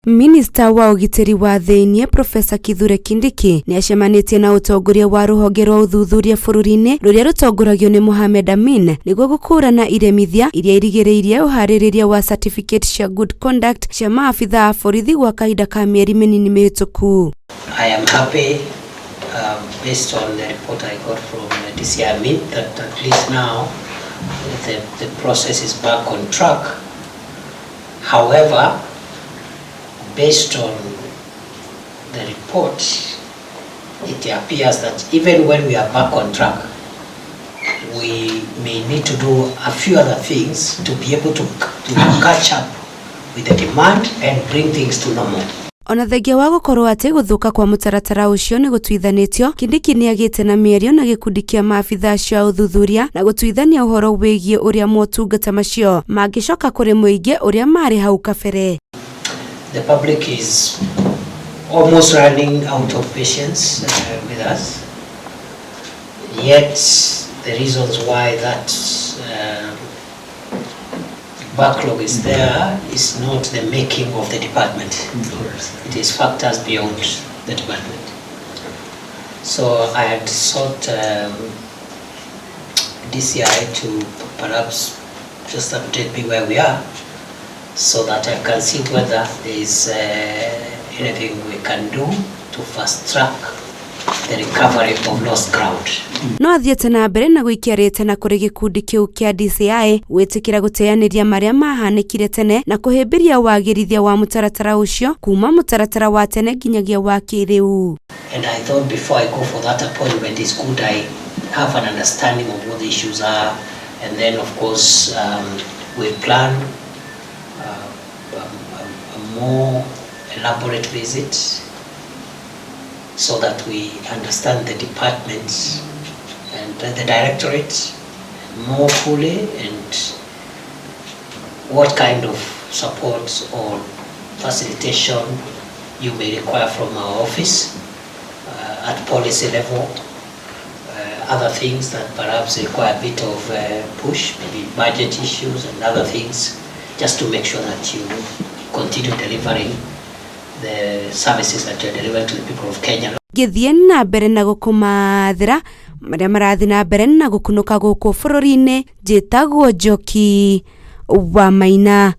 Minista wa ũgitĩri wa thĩinĩ Profesa Kithure Kindiki nĩ acemanĩtie na ũtongoria wa rũhonge rwa ũthuthuria bũrũri-inĩ rũrĩa rũtongoragio nĩ Mohamed Amin nĩguo gũkũrana iremithia iria irigĩrĩirie ũharĩrĩria wa certificate cia good conduct cia maabitha a borithi gwa kahinda ka mĩeri mĩnini mĩhĩtũku. I am happy based on the report I got from DCI Amin that at least now the process is back on track. However, based on the report, it appears that even when we are back on track, we may need to do a few other things to be able to catch up with the demand and bring things to normal. Ona thengia wa gũkorwo atĩ gũthũka kwa mũtaratara ũcio nĩ gũtuithanĩtio, Kindiki nĩ agĩte na mĩario na gĩkundi kĩa maabitha acio a ũthuthuria na gũtuithania ũhoro wĩgiĩ ũrĩa motungata macio mangĩcoka kũrĩ mũingĩ ũrĩa marĩ hau kabere. The public is almost running out of patience with us. Yet the reasons why that backlog is there is not the making of the department. It is factors beyond the department. So I had sought DCI to perhaps just update me where we are so that I can see whether there is anything we can do to fast track the recovery of lost ground. No athiĩte na mbere na gũikia rĩtana kũrĩ gĩkundi kĩu kĩa DCI gwĩtĩkĩra gũteanĩria marĩa mahanĩkire tene na kũhĩmbĩria wagĩrithia wa mũtaratara ũcio kuma mũtaratara wa tene nginyagia wa kĩrĩu. And I thought before I go for that appointment, it's good I have an understanding of what the issues are. And then, of course, we plan a more elaborate visit so that we understand the departments and the directorate more fully and what kind of support or facilitation you may require from our office at policy level, other things that perhaps require a bit of push, maybe budget issues and other things, just to make sure that you continue delivering the services that you're delivering to the people of Kenya. Ngĩthiĩ na mbere na gũkũmathĩra marĩa marathiĩ na mbere na gũkunũka gũkũ bũrũri-inĩ, njĩtagwo Njoki wa Maina.